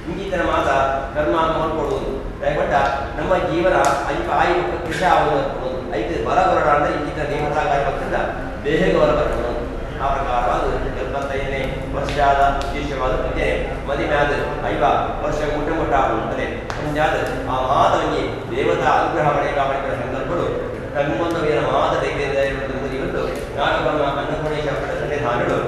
ಇಂಚಿತನ ಮಾತ ಕರ್ಮ ಮಲ್ಪೊಡು. ದಯಪಟ್ಟ ನಮ್ಮ ಜೀವನ ಅಲ್ಪ ಆಯಿ ಕೃಷಿ ಆಗುವುದು, ಐತೆ ಬಲ ಬರಡಾಂಡ ಇಂಚಿತ ದೇವತಾ ಕಾರ್ಯ ಭಕ್ತಿಂದ ದೇಹಕ್ಕೆ ಬಲ ಬರ್ತದೆ. ಆ ಪ್ರಕಾರವಾದ 75ನೇ ವರ್ಷದ ವಿಶೇಷವಾದ ಪೂಜೆ ಮದಿಮ್ಯಾದ 50 ವರ್ಷ ಮುಟ್ಟ ಮುಟ್ಟ ಆಗುತ್ತದೆ. ಮುಂಜಾದ ಆ ಮಾತವನ್ನಿ ದೇವತಾ ಅನುಗ್ರಹ ಪಡೆಯ ಸಂದರ್ಭಗಳು ತಮ್ಮೊಂದು ಮಾತ ಇವತ್ತು ನಾಗಬ್ರಹ್ಮ ಅನ್ನಪೂರ್ಣೇಶ್ವರ ಸನ್ನಿಧಾನಗಳು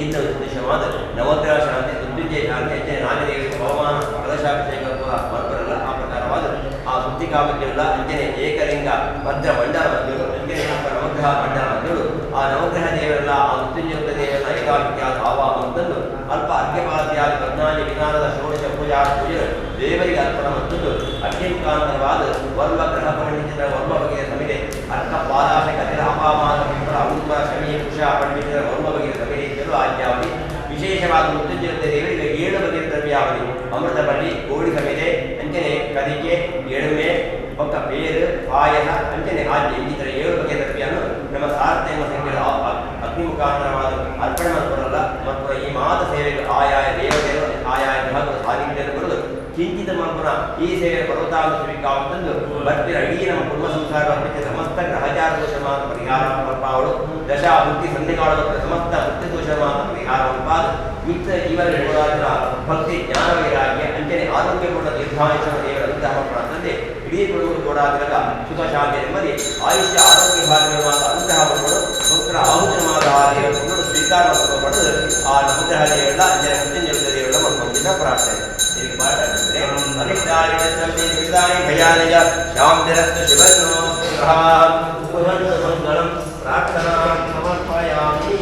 ಇಂಥ ಉದ್ದೇಶವಾದ ನವಗ್ರಹ ಶಾಂತಿ, ಮೃತ್ಯುಂಜಯ ಶಾಂತಿ, ಅಂಚನೆ ನಾಗದೇವಿ ಪವಮಾನ ಕಲಶಾಭಿಷೇಕ ಮಲ್ಪರಲ್ಲ. ಆ ಪ್ರಕಾರವಾದ ಆ ಸುದ್ದಿಕಾಮಕ್ಕೆಲ್ಲ ಅಂಚನೆ ಏಕಲಿಂಗ ಭದ್ರ ಮಂಡಲ ಮಧ್ಯಗಳು, ಅಂಚನೆ ನವಗ್ರಹ ಮಂಡಲ ಮಧ್ಯಗಳು, ಆ ನವಗ್ರಹ ದೇವರೆಲ್ಲ ಆ ಮೃತ್ಯುಂಜಯ ದೇವರೆಲ್ಲ ಏಕಾಭಿತ್ಯಾದ ಆವಾಹನಂತಂದು ಅಲ್ಪ ಅರ್ಘ್ಯಪಾದ್ಯಾದಿ ಪದ್ನಾನಿ ವಿಧಾನದ ಷೋಡಶ ಪೂಜಾ ಪೂಜೆ ದೇವರಿಗೆ ಅರ್ಪಣ ಮತ್ತು ಅಗ್ನಿಮುಖಾಂತರವಾದ ವರ್ಮ ಗ್ರಹ ಪಂಡಿತರ ವರ್ಮ ಬಗೆಯ ಸಮಿದೆ ಅರ್ಕ ಪಾದಾಶ ಕಥಿರ ಅಪಾಮಾನ ಪಿಂಪಳ ಔದ್ಮ ಶಮಿ ಕುಶ ಪಂಡಿತರ ವರ್ಮ ಬಗೆಯ ಸಮಿದೆ ಇದ್ದರು ಆಜ್ಞಾವಳಿ. ವಿಶೇಷವಾದ ಮೃತ್ಯುಂಜಯ ದೇವರಿಗೆ 7 ಬಗೆಯ ದ್ರವ್ಯಾವಳಿ ಅಮೃತ ಬಳ್ಳಿ, ಕೋಳಿ ಸಮಿದೆ, ಅಂಚನೆ ಕದಿಕೆ, ಎಳುಮೆ, ಪಕ್ಕ ಪೇರು, ಪಾಯಸ, ಅಂಚನೆ ಆಜ್ಞೆ ಈ ಥರ 7 ಬಗೆಯ ದ್ರವ್ಯವನ್ನು ನಮ್ಮ ಸಾರ್ಥ್ಯ ಎಂಬ ಸಂಖ್ಯೆಯ ಅಗ್ನಿಮುಖಾಂತರವಾದ ಅರ್ಪಣೆ ಮಾಡಿಕೊಡಲ್ಲ. ಮತ್ತು ಈ ಮಾತ ಸೇವೆಗೆ ಆಯಾಯ ದೇವತೆಯರು ಆಯಾಯ ಗ್ರಹಗಳು ಸಾನ್ನಿಧ್ಯವನ್ನು ಬರೆದು ಕಿಂಚಿತ ಮಲ್ಪುನ ಈ ಸೇವೆ ಪರ್ವತಾಂಗ ಸ್ವೀಕಾವಂತಂದು ಬರ್ತಿರ ಇಡೀ ನಮ್ಮ ಕುಟುಂಬ ಸಂಸಾರ ಸಮಸ್ತ ಗ್ರಹಚಾರ ದೋಷ ಮಾತ್ರ ಪರಿಹಾರ ಮಲ್ಪಾವಳು, ದಶಾ ಬುದ್ಧಿ ಸಂಧಿಕಾಳ ಸಮಸ್ತ ಬುದ್ಧಿ ದೋಷ ಮಾತ್ರ ಪರಿಹಾರ ಮಲ್ಪಾದ ಮಿತ್ರ ಜೀವನ ಭಕ್ತಿ ಜ್ಞಾನ ವೈರಾಗ್ಯ ಅಂಚನೆ ಆರೋಗ್ಯಪೂರ್ಣ ದೀರ್ಘಾಯುಷ್ಯ ದೇವರ ಅನುಗ್ರಹ ಅಂತಂದೆ ಇಡೀ ಕುಟುಂಬ ಕೂಡ ಸುಖ ಶಾಂತಿ ನೆಮ್ಮದಿ ಆಯುಷ್ಯ ಆರೋಗ್ಯ ಭಾಗ್ಯ ಮಾತ್ರ ಅನುಗ್ರಹ ಪಡ್ಕೊಂಡು ಭಕ್ತರ ಆಹುತಿ ಮಾತ್ರ ಆ ದೇವರನ್ನು ಸ್ವೀಕಾರ ಪಡೆದು ಆ ನವಗ್ರಹ ದೇವರೆಲ್ಲ ಅಂಜನೆ ಮೃತ್ಯುಂಜಯ ದೇವರೆಲ್ಲ ಮತ್ತೊಂದಿನ ಪ್ರಾರ್ಥನೆ ಶಾಂತಿರಸ್ತು ಶಿವನೋ ಮಂಗಳಂ ಪ್ರಾರ್ಥನಾ ಸಮರ್ಪಯಾಮಿ.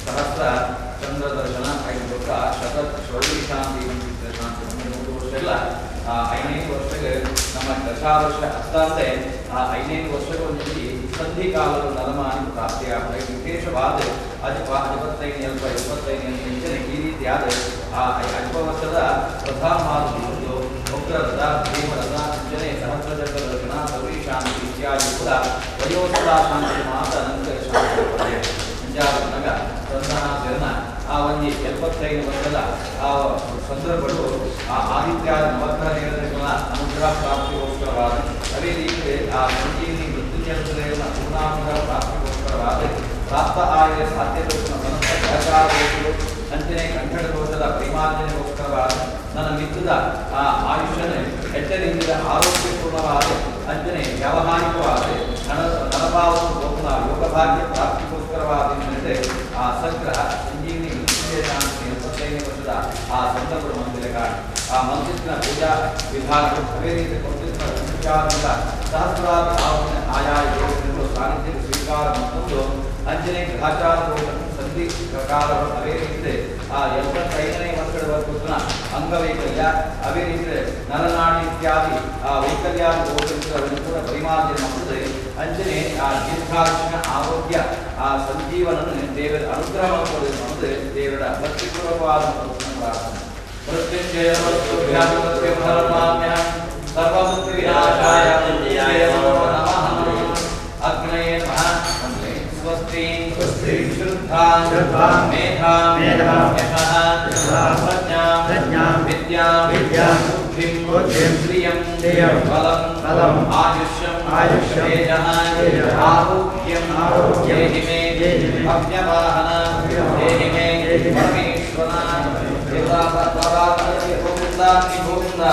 ಸಹಸ್ರ ಚಂದ್ರ ದರ್ಶನ ಐದು ವರ್ಷ ಶತ ಶಾಂತಿ ಶಾಂತಿ 100 ವರ್ಷ ಎಲ್ಲ ಆ 5 ವರ್ಷಕ್ಕೆ ನಮ್ಮ ದಶಾವರ್ಷ ಅಷ್ಟಾಂತೆ ಆ 5 ವರ್ಷಗಳಲ್ಲಿ ಸಂಧಿ ಕಾಲದ ನಲಮಾನಿ ಪ್ರಾಪ್ತಿಯಾಗ್ತದೆ. ವಿಶೇಷವಾದ ಅಜಪ 55 ಅಲ್ಪ 25 ಅಂತ ಇಂಚನೆ ಈ ರೀತಿಯಾದ ಆ ಅಲ್ಪ ವರ್ಷದ ಪ್ರಧಾನವಾದ ಒಂದು ಉಗ್ರರಥ ಭೀಮರಥ ಇಂಚನೆ ಸಹಸ್ರ ಚಂದ್ರ ದರ್ಶನ ಗೌರಿ ಶಾಂತಿ ಇತ್ಯಾದಿ ಕೂಡ ವಯೋಸ್ಥಾ ಶಾಂತಿ ಮಾತ್ರ ನಂತರ ಶಾಂತಿ ಅಂಜಾಗ ತಂದನ ಆ ಒಂದು 75 ವರ್ಷದ ಆ ಸಂದರ್ಭಗಳು ಆ ಆದಿತ್ಯ ನವಗ್ರಹ ದೇವತೆಗಳ ಅನುಗ್ರಹ ಪ್ರಾಪ್ತಿಗೋಸ್ಕರವಾದ ಅದೇ ರೀತಿ ಆ ಸಂಜೀವಿನಿ ಮೃತ್ಯುಂಜಯ ಪೂರ್ಣಾನುಗ್ರಹ ಪ್ರಾಪ್ತಿಗೋಸ್ಕರವಾದ ಪ್ರಾಪ್ತ ಆಯ ಸಾಧ್ಯ ಸಮಸ್ತ ಸಹಕಾರ ದೋಷಗಳು ಅಂಚನೆ ಕಂಠಡ ದೋಷದ ಪರಿಮಾರ್ಜನೆಗೋಸ್ಕರವಾದ ನನ್ನ ಮಿತ್ತದ ಆ ಆಯುಷ್ಯನ ಹೆಚ್ಚರಿಂದ ಆರೋಗ್ಯಪೂರ್ಣವಾದ ಅಂಚನೆ ವ್ಯಾವಹಾರಿಕವಾದ ನರಭಾವವನ್ನು ಹೋಗುವ ಯೋಗಭಾಗ್ಯ ಪ್ರಾಪ್ತಿಗೋಸ್ಕರವಾದ ಆ ಸಗ್ರಹ ಸಂಜೀವಿನಿ ಮೃತ್ಯುಂಜಯ ಶಾಂತಿ 75 ವರ್ಷದ ಆ ಸಂದರ್ಭದ ಮಂದಿರ ಕಾರಣ ಆ ಮಂದಿರನ ಪೂಜಾ ವಿಧಾನ ಅದೇ ರೀತಿ ಕೊಟ್ಟಿದ್ದ ಸಂಚಾರದಿಂದ ಸಹಸ್ರಾದಿ ಆವರಣ ಆಯಾ ಯೋಗಗಳು ಸಾನ್ನಿಧ್ಯ ಸ್ವೀಕಾರ ಮತ್ತೊಂದು ಅಂಜನೆ ಗ್ರಹಚಾರ ದೋಷ ಸಂಧಿ ಪ್ರಕಾರಗಳು ಅದೇ ರೀತಿ ಆ 75ನೇ ವರ್ಷದವರೆಗೂ ಅಂಗವೈಕಲ್ಯ ಅದೇ ರೀತಿ ನರನಾಡಿ ಇತ್ಯಾದಿ ಆ ವೈಕಲ್ಯಾದಿ ದೋಷಗಳನ್ನು ಕೂಡ ಪರಿಮಾರ್ಜನೆ ಮಾಡುತ್ತದೆ. ಅಂಜನೆ ಆ ದೀರ್ಘಾಯುಷ್ಯ ಆರೋಗ್ಯ ಆ ಸಂಜೀವನನ್ನು ದೇವರ ಅನುಗ್ರಹ ಮಾಡುತ್ತದೆ. ದೇವರ ಭಕ್ತಿಪೂರ್ವಕವಾದ ಪ್ರಾರ್ಥನೆ. ಮೃತ್ಯುಂಜಯ ಸರ್ವಮುಕ್ತಿ ವಿನಾಶಾಯ ನಮಃ. ಅಗ್ನಯೇ ನಮಃ. ಸ್ವಸ್ತಿ ಶ್ರದ್ಧಾ ಮೇಧಾ ಯಶಃ ಪ್ರಜ್ಞಾ ವಿದ್ಯಾ ಬುದ್ಧಿಂ ಶ್ರಿಯಂ ಬಲಂ ಆಯುಷ್ಯಂ ತೇಜಃ ಆರೋಗ್ಯಂ ದೇಹಿ ಮೇ ಭವ್ಯವಾಹನ ದೇಹಿ ಮೇ ಪರಮೇಶ್ವರ ಗೋವಿಂದ ಗೋವಿಂದ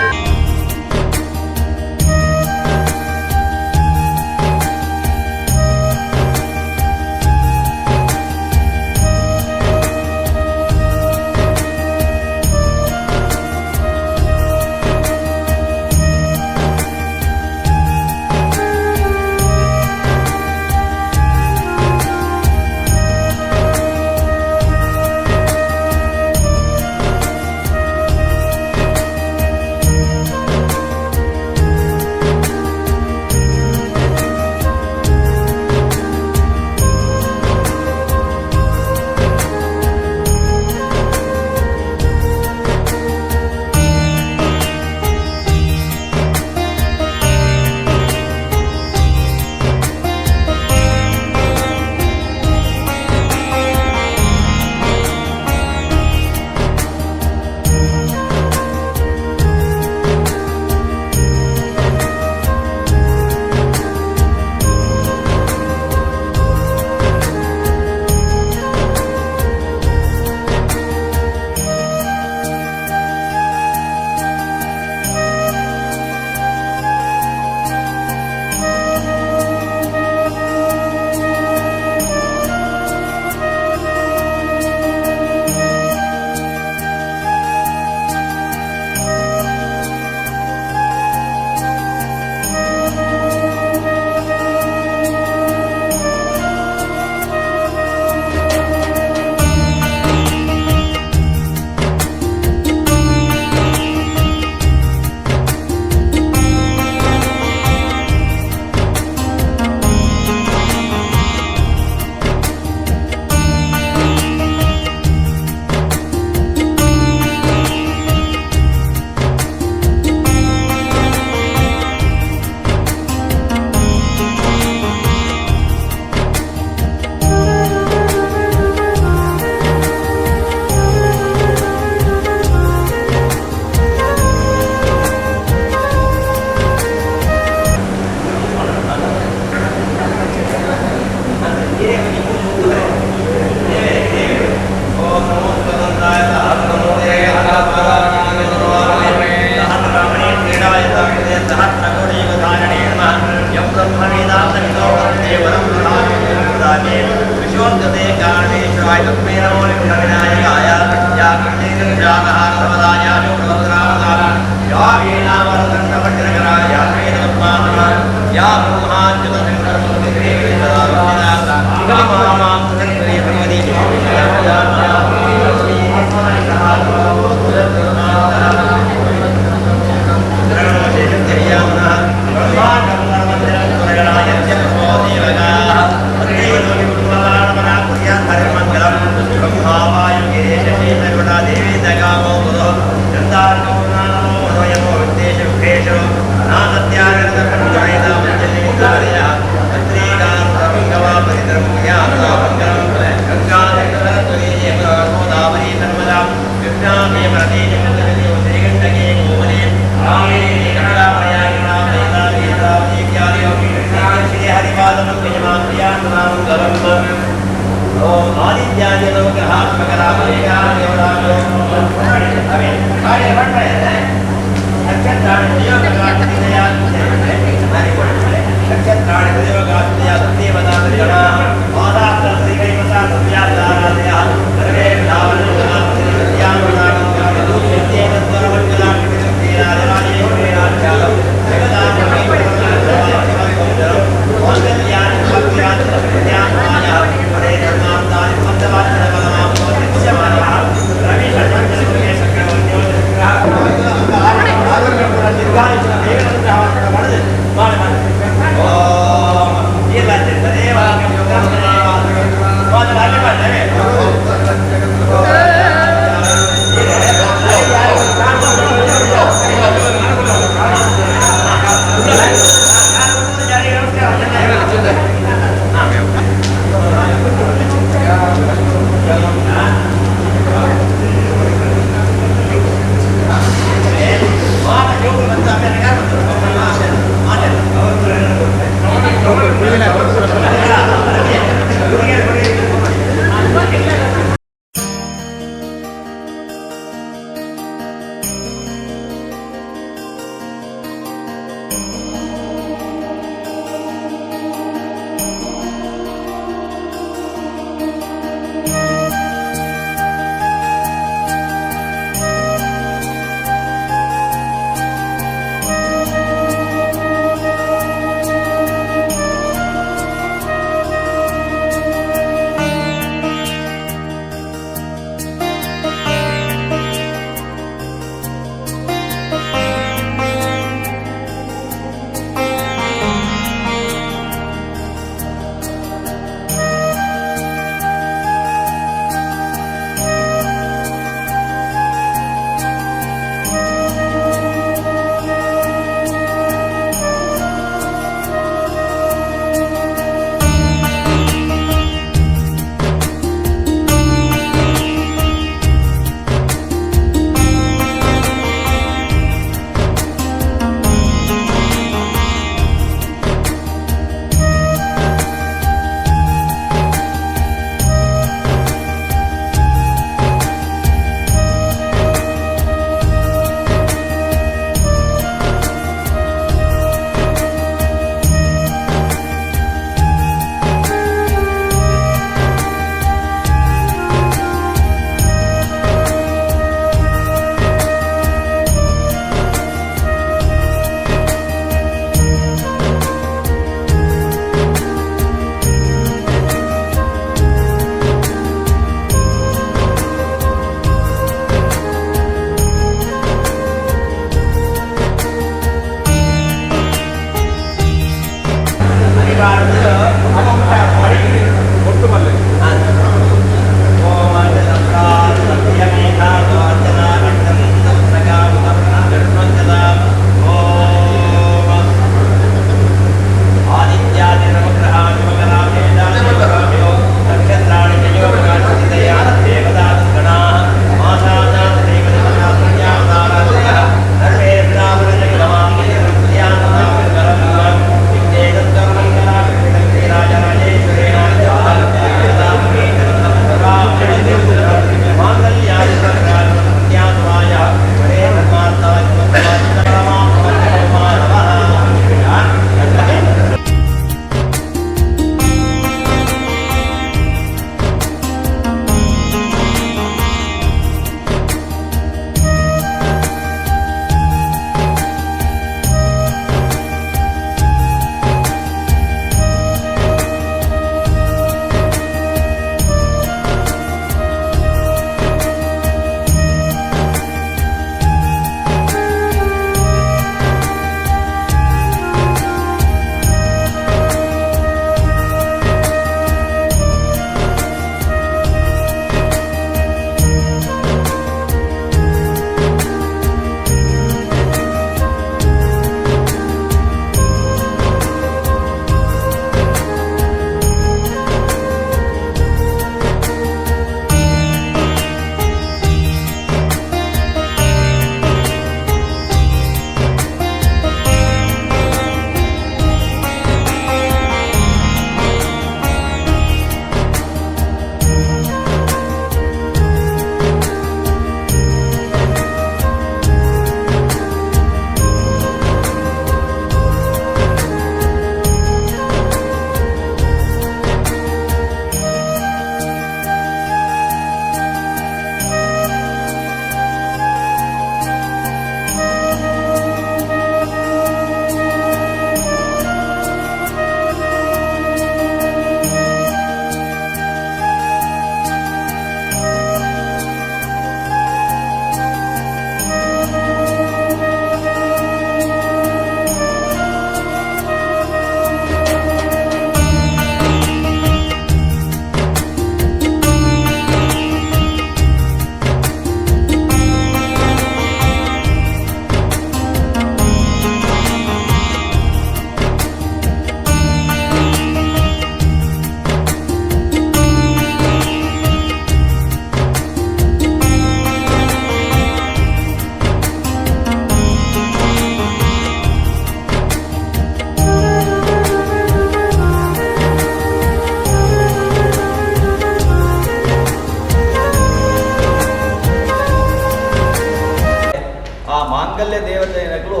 ಮಾಂಗಲ್ಯ ದೇವತೆನಗಳು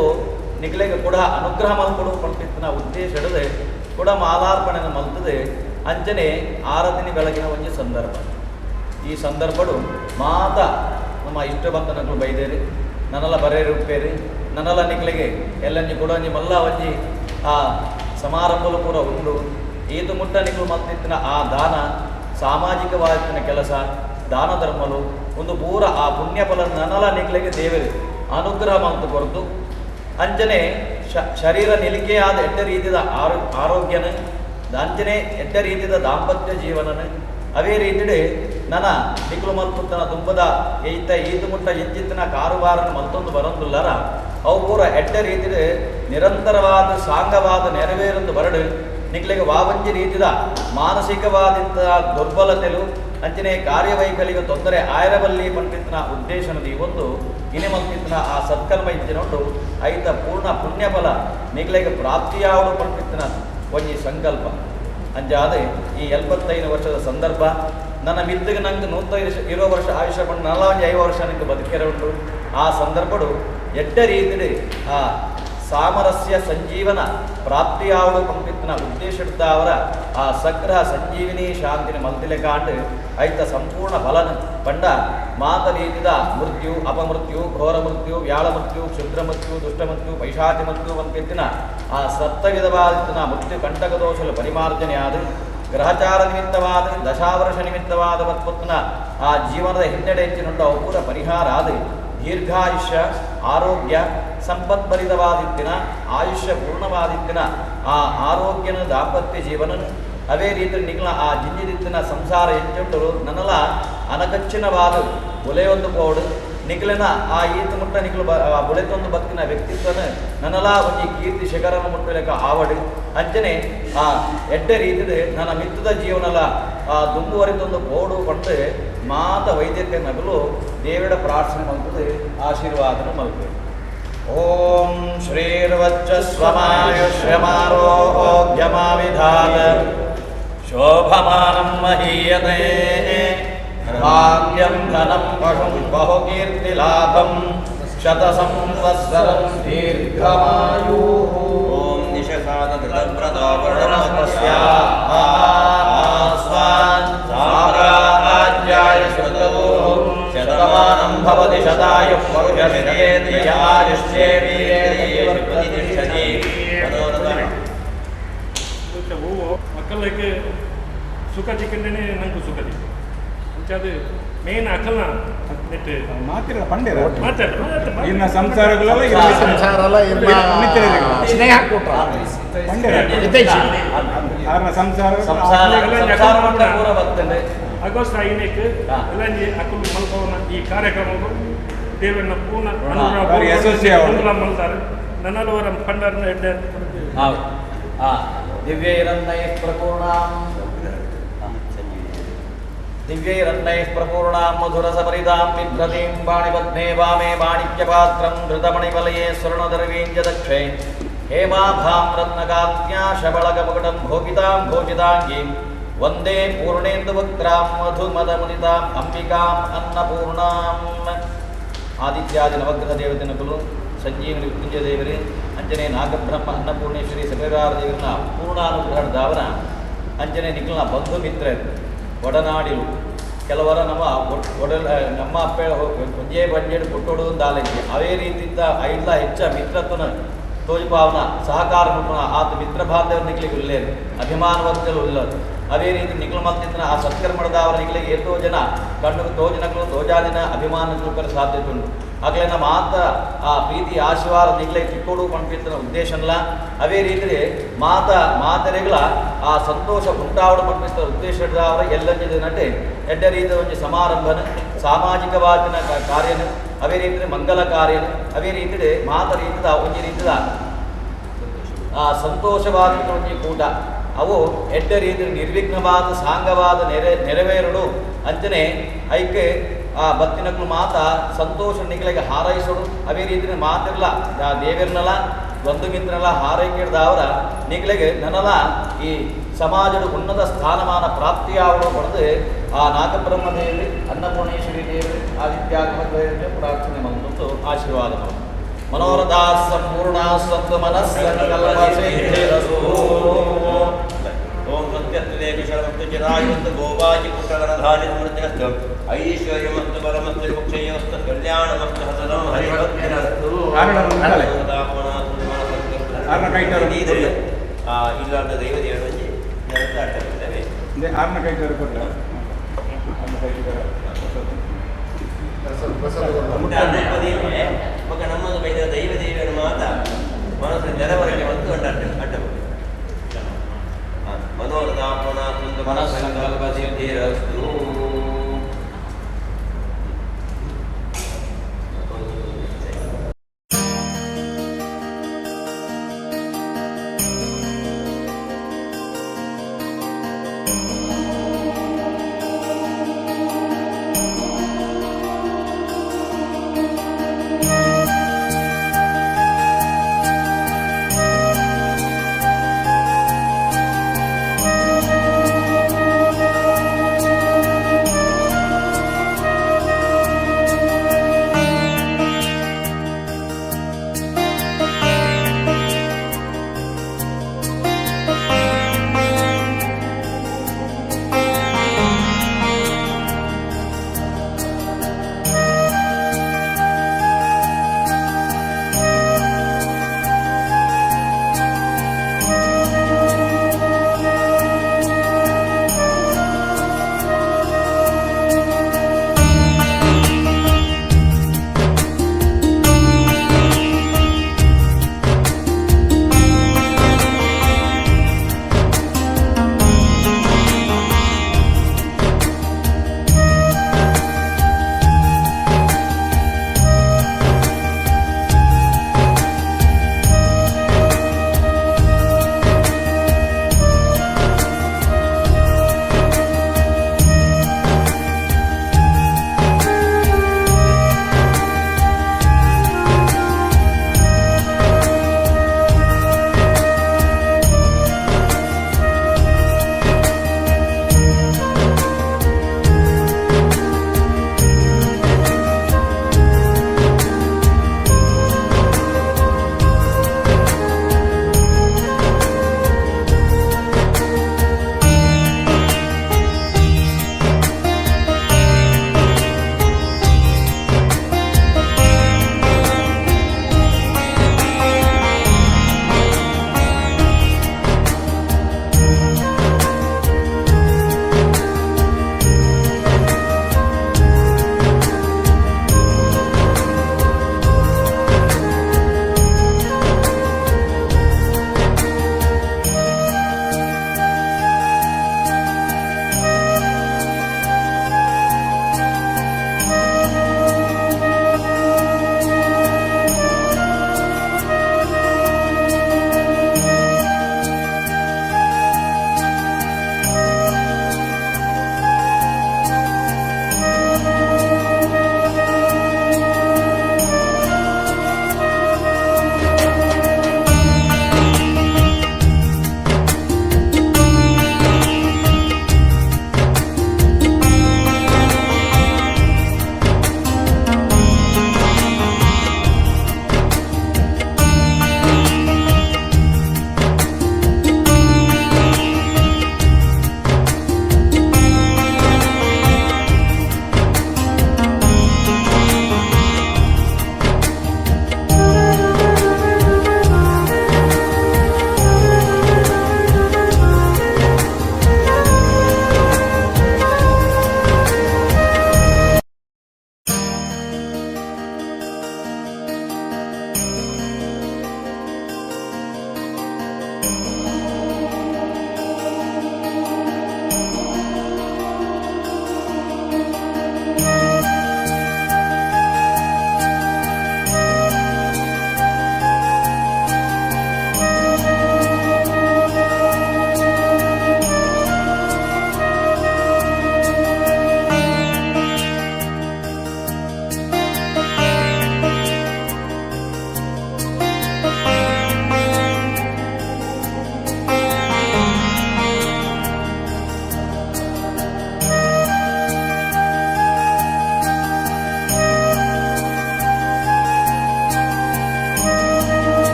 ನಿಗಲೆಗೆ ಕೂಡ ಅನುಗ್ರಹ ಮಲ್ಕೊಡು ಪಂಪಿತ್ತಿನ ಉದ್ದೇಶ ಹಿಡಿದು ಕೂಡ ಮಾಲಾರ್ಪಣೆಯನ್ನು ಮಲ್ತದೆ. ಅಂಚನೆ ಆರತಿನಿ ಬೆಳಗಿನ ಒಂಜಿ ಸಂದರ್ಭ. ಈ ಸಂದರ್ಭಡು ಮಾತ ನಮ್ಮ ಇಷ್ಟ ಬಂಧನಗಳು ಬೈದೇರಿ ನನ್ನೆಲ್ಲ ಬರೇರಿ ಉಪ್ಪೇರಿ ನನ್ನೆಲ್ಲ ನಿಕ್ಲೆಗೆ ಎಲ್ಲಂಜಿ ಕೂಡ ಒಂಜಿ ಮಲ್ಲ ಒಂಜಿ ಆ ಸಮಾರಂಭಲು ಪೂರ ಉಂಡು. ಈತು ಮುಟ್ಟ ನಿಕ್ಲು ಮಲ್ತಿತ್ತಿನ ಆ ದಾನ ಸಾಮಾಜಿಕವಾದ ಕೆಲಸ ದಾನ ಧರ್ಮಲು ಒಂದು ಪೂರ ಆ ಪುಣ್ಯ ಫಲ ನನ್ನಲ ನಿಕ್ಲೆಗೆ ದೇವರು ಅನುಗ್ರಹ ಮಂತು ಕೊರತು. ಅಂಚನೆ ಶರೀರ ನಿಲಿಕೆಯಾದ ಎಡ್ಡ ರೀತಿಯ ಆರೋಗ್ಯನ ಅಂಚನೆ ಎಡ್ಡ ರೀತಿಯ ದಾಂಪತ್ಯ ಜೀವನನ ಅವೇ ರೀತಿಡೆ ನನ್ನ ನಿಕ್ಲು ಮಲ್ಪುತ್ತನ ತುಂಬದ ಈತ ಈತು ಮುಟ್ಟ ಎಂಚಿತ್ತಿನ ಕಾರುಬಾರನ ಮಲ್ತೊಂದು ಬರೊಂದುಲ್ಲರ ಅವು ಪೂರ ಎಡ್ಡ ರೀತಿಡೆ ನಿರಂತರವಾದ ಸಾಂಗವಾದ ನೆರವೇರೊಂದು ಬರಡು ನಿಕ್ಲೆಗೆ ವಾವಂಜಿ ರೀತಿದ ಮಾನಸಿಕವಾದಂಥ ದುರ್ಬಲತೆಲು ಅಂಚನೆ ಕಾರ್ಯವೈಖಲಿಗೆ ತೊಂದರೆ ಆಯರಬಲ್ಲಿ ಪಂಪಿತ್ತಿನ ಉದ್ದೇಶನದ ಈ ಒಂದು ಇನಿ ಮಲ್ಪಿತ್ತಿನ ಆ ಸತ್ಕರ್ಮ ಇಚ್ಚಿನೊಂಡು ಐತ ಪೂರ್ಣ ಪುಣ್ಯಫಲ ನಿಕ್ಲೆಗೆ ಪ್ರಾಪ್ತಿಯಾವಡು ಪಂಪಿತ್ತಿನ ಒಂಜಿ ಸಂಕಲ್ಪ. ಅಂಜಾದೆ ಈ 75 ವರ್ಷದ ಸಂದರ್ಭ ನನ್ನ ಮಿತ್ತಿಗೆ ನಂಗೆ 120 ವರ್ಷ ಆಯುಷ್ಯ ಪಂಡು 45 ವರ್ಷ ನನಗೆ ಬದುಕಿರ ಉಂಟು. ಆ ಸಂದರ್ಭಡು ಎಡ್ಡ ರೀತಿಯಲ್ಲಿ ಆ ಸಾಮರಸ್ಯ ಸಂಜೀವನ ಪ್ರಾಪ್ತಿಯಾವಡು ಪಂಪಿತ್ತಿನ ಉದ್ದೇಶಿಡ್ದಾವರ ಆ ಸಗ್ರಹ ಸಂಜೀವಿನಿ ಶಾಂತಿನ ಮಲ್ತಿಲೆ ಕಾಂಡು ಐತ ಸಂಪೂರ್ಣ ಫಲನ ಪಂಡ ಮಾತ ರೀತಿದ ಮೃತ್ಯು ಅಪಮೃತ್ಯು ಘೋರ ಮೃತ್ಯು ವ್ಯಾಳ ಮೃತ್ಯು ಕ್ಷುದ್ರ ಮೃತ್ಯು ದುಷ್ಟ ಮೃತ್ಯು ಪೈಶಾಚಿ ಮೃತ್ಯು ಪಂಪಿತ್ತಿನ ಆ ಸಪ್ತವಿಧವಾದ ಮೃತ್ಯು ಕಂಟಕ ದೋಷಲು ಪರಿಮಾರ್ಜನೆ ಆದ ಗ್ರಹಚಾರ ನಿಮಿತ್ತವಾದ ದಶಾವರ್ಷ ನಿಮಿತ್ತವಾದ ಮತ್ಪುತ್ನ ಆ ಜೀವನದ ಹಿನ್ನಡೆ ಹೆಚ್ಚಿನುಂಟು ಅವು ಪೂರ ಪರಿಹಾರ ಆದ ದೀರ್ಘಾಯುಷ್ಯ ಆರೋಗ್ಯ ಸಂಪತ್ಭರಿತವಾದಿತ್ತಿನ ಆಯುಷ್ಯ ಪೂರ್ಣವಾದಿತ್ತಿನ ಆ ಆರೋಗ್ಯನ ದಾಂಪತ್ಯ ಜೀವನ ಅವೇ ರೀತಿ ನಿಗ್ಲ ಆ ಜಿಂಜಿದಿತ್ತಿನ ಸಂಸಾರ ಎಂಚುಂಟು ನನ್ನಲ ಅನಕಚ್ಚಿನವಾದ ಬುಲೆಯೊಂದು ಪೋಡು ನಿಗ್ಲನ ಆ ಈತ ಮುಟ್ಟ ನಿಗ್ಲು ಬುಳೆತೊಂದು ಬತ್ತಿನ ವ್ಯಕ್ತಿತ್ವನ ನನ್ನಲ ಒಂಜಿ ಕೀರ್ತಿ ಶಿಖರನ ಮುಟ್ಟಲೆಕ್ಕ ಆವಡು. ಅಂಚನೆ ಆ ಎಡ್ಡ ರೀತಿದ ನನ್ನ ಮಿತ್ತದ ಜೀವನಲ ಆ ದುಂಬುವರಿತೊಂದು ಪೋಡು ಪಂಡು ಮಾತ ವೈದ್ಯಕ್ಕೆ ನಗಲು ದೇವಿಡ ಪ್ರಾರ್ಥನೆ ಮಲ್ತದೆ ಆಶೀರ್ವಾದನ ಮಲ್ಪೆ. ಓಂ ಶ್ರೀರ್ವಚ್ಚಸ್ವಮಾಯುಷ್ಯಮಾರೋಗ್ಯಮಾವಿಧಾತ ಶೋಭಮಾನಂ ಮಹೀಯತೆ ಭಾಗ್ಯಂ ಧನಂ ಪಶುಂ ಬಹುಕೀರ್ತಿಲಾಭಂ ಶತಸಂವತ್ಸರಂ ದೀರ್ಘಮಾಯುಃ. ಓಂ ನಿಶಸಾದ ಧೃತವ್ರತೋ ವರುಣಸ್ಯ ಆಸ್ವಾನ್ ಸಾಮ್ರಾಜ್ಯಾಯ ಶ್ರುತೋ ಶತಮಾನಂ ಭವತಿ ಶತಾಯುಃ ಪುರುಷಶತೇಂದ್ರಿಯಾಯುಷ್ಯೇಂದ್ರಿಯೇ ಪ್ರತಿಷ್ಠತಿ. ಮಕ್ಕಳಿಗೆ ಸುಖ ಚಿಕ್ಕಂಡೇನೆ ನಂಗೆ ಸುಖ ಚಿಕ್ಕ ಅದು ಮೇನ್ ಅಕಲ್ನ ನೆಟ್ ಮಾತಿರ ಪಂಡಿರ ಮಾತಾಡ ಇನ್ನ ಸಂಸಾರಗಳೆಲ್ಲ ಸಂಸಾರಲ್ಲ ಸ್ನೇಹ ಕೂಟ ಪಂಡಿರ ಸಂಸಾರ ಸಂಸಾರ ಸಂಸಾರ ಪೂರ ಬರ್ತದೆ. ಆಗಸ್ಟ್ 5ಕ್ಕೆ ಎಲ್ಲ ಅಕಲ್ ಮಲ್ಪವನ ಈ ಕಾರ್ಯಕ್ರಮವು ದೇವರನ್ನ ಪೂರ್ಣ ಅನುಗ್ರಹ ಮಲ್ತಾರೆ ನನ್ನವರ ಪಂಡರನ್ನ ಎಡ್ಡೆ ದಿವ್ಯೈರನ್ನೈಃ ಪ್ರಪೂರ್ಣಾಂ ದಿವ್ಯೈರನ್ನೈಃ ಪ್ರಪೂರ್ಣಾಂ ಮಧುರಸಪರಿತಾಂ ಬಿಭ್ರತೀಂ ವಾಣಿಪದ್ಮೇ ವಾಮೇ ಮಾಣಿಕ್ಯಪಾತ್ರಂ ಧೃತಮಣಿವಲಯೇ ಸ್ವರ್ಣದರ್ವೀಂ ಚ ದಕ್ಷೇ ಹೇಮಾಭಾಂ ರತ್ನಕಾಂತ್ಯಾ ಶಬಳಕಮುಕುಟಂ ಭೋಗಿತಾಂ ಭೋಜಿತಾಂಗೀಂ ವಂದೇ ಪೂರ್ಣೇಂದುವಕ್ತ್ರಾಂ ಮಧುಮದಮುದಿತಾಂ ಅಂಬಿಕಾಂ ಅನ್ನಪೂರ್ಣಾಂ. ಆದಿತ್ಯಾದಿ ನವಗ್ರಹ ದೇವತೆನಕುಲು ಸಂಜೀವನಿ ಮೃತ್ಯುಂಜಯ ದೇವರೇ ಅಂಜನೆ ನಾಗಬ್ರಹ್ಮ ಅನ್ನಪೂರ್ಣೇಶ್ವರಿ ಸಕಲಾರ ದೇವರನ್ನ ಪೂರ್ಣಾನುಗ್ರಹ ದಾವನ ಅಂಜನೆ ನಿಖಿಲ್ನ ಬಂಧು ಮಿತ್ರರು ಒಡನಾಡಿಲು ಕೆಲವರ ನಮ್ಮ ಒಡಲ ನಮ್ಮ ಅಪ್ಪ ಒಂಜೇ ಬಂಜೇಡು ಪುಟ್ಟೋಡು ದಾಲಂಜಿ ಅವೇ ರೀತಿದ್ದ ಐದ್ಲ ಹೆಚ್ಚ ಮಿತ್ರತ್ವನ ತೋಜುಪಾವನ ಸಹಕಾರ ಮುಖನ ಆತ ಮಿತ್ರ ಬಾಂಧವ ನಿಕ್ಲಿಗೆ ಉಲ್ಲೇರು ಅಭಿಮಾನವಂತರು ಉಲ್ಲರು. ಅದೇ ರೀತಿ ನಿಖಲು ಮಲ್ತಿದ್ದನ ಆ ಸತ್ಕರ್ಮದ ಅವರ ನಿಖಲಿಗೆ ಏತೋ ಜನ ಕಣ್ಣು ತೋಜನಗಳು ತೋಜಾದಿನ ಅಭಿಮಾನ ತೂಕಲು ಸಾಧ್ಯತೆ ಉಂಟು. ಆಗಲೇ ಮಾತ ಆ ಪ್ರೀತಿ ಆಶೀರ್ವಾದ ನಿಗ್ಲೈ ತಿಕ್ಕೋಡು ಪಂಪಿತ್ತನ ಉದ್ದೇಶನಲ್ಲ. ಅದೇ ರೀತಿ ಮಾತ ಮಾತರೆಗಳ ಆ ಸಂತೋಷ ಉಂಟಾವಡು ಪಂಪಿಸ್ತ ಉದ್ದೇಶ ಅವರ ಎಲ್ಲಂಜಿನಟ್ಟೆ ಎಡ್ಡ ರೀತಿಯ ಒಂದು ಸಮಾರಂಭನ ಸಾಮಾಜಿಕವಾದಿನ ಕಾರ್ಯನ ಅದೇ ರೀತಿ ಮಂಗಲ ಕಾರ್ಯನ ಅದೇ ರೀತಿ ಮಾತ ರೀತಿದ ಒಂಜಿ ರೀತಿದ ಆ ಸಂತೋಷವಾದ ಒಂಜಿ ಕೂಟ ಅವು ಎಡ್ಡ ರೀತಿ ನಿರ್ವಿಘ್ನವಾದ ಸಾಂಗವಾದ ನೆರವೇರಡು ಅಂಚನೆ ಐಕೆ ಆ ಬತ್ತಿನಕ್ಲು ಮಾತ ಸಂತೋಷ ನಿಗಲಿಗೆ ಹಾರೈಸೋಡು. ಅದೇ ರೀತಿ ಮಾತಿರಲ್ಲ ದೇವಿರ್ನಲ್ಲ ಬಂಧು ಮಿತ್ರನಲ್ಲ ಹಾರೈಕೆ ಅವರ ನಿಗಲಿಗೆ ನನ್ನಲ್ಲ ಈ ಸಮಾಜದ ಉನ್ನತ ಸ್ಥಾನಮಾನ ಪ್ರಾಪ್ತಿಯಾವಡು ಪಡೆದು ಆ ನಾಗಬ್ರಹ್ಮದೇವಿ ಅನ್ನಪೂರ್ಣೇಶ್ವರಿ ದೇವಿ ಆದಿತ್ಯಾತ್ಮ ಪ್ರಾರ್ಥನೆ ಮಂತು ಆಶೀರ್ವಾದ. ಮನೋರಥಾಃ ಸಂಪೂರ್ಣಾಃ ಸಂತು ಮನಃ ಸಂಕಲ್ಪಸಿದ್ಧಿರಸ್ತು. ಓಂ ಸತ್ಯಸ್ತು ಚಿರಾಯುವಸ್ತು ಗೋವಾಚಿ ಪುತ್ರಗಣಧಾರಿ ಸ್ಮೃತಿರಸ್ತು ಐಶ್ವರ್ಯಮಸ್ತು ಬಲಮಸ್ತು ವಿಮುಕ್ಷಯಮಸ್ತು ಕಲ್ಯಾಣಮಸ್ತು ಹಸನಂ ಹರಿಭಕ್ತಿರಸ್ತು. ಕಾರಣ ಉಂಟಲೆ. ಆರ್ನ ಕೈಟರು. ಇಲ್ಲಾಂದ ದೈವ ದೇವರಲ್ಲಿ ಜನತೆ ಅಡ್ಡ ಇಂದೆ ಆರ್ನ ಕೈಟರು ಕೊಟ್ಟ ಆರ್ನ ಕೈಟರು. ಪ್ರಸಾದ. ಮುಟ್ಟ.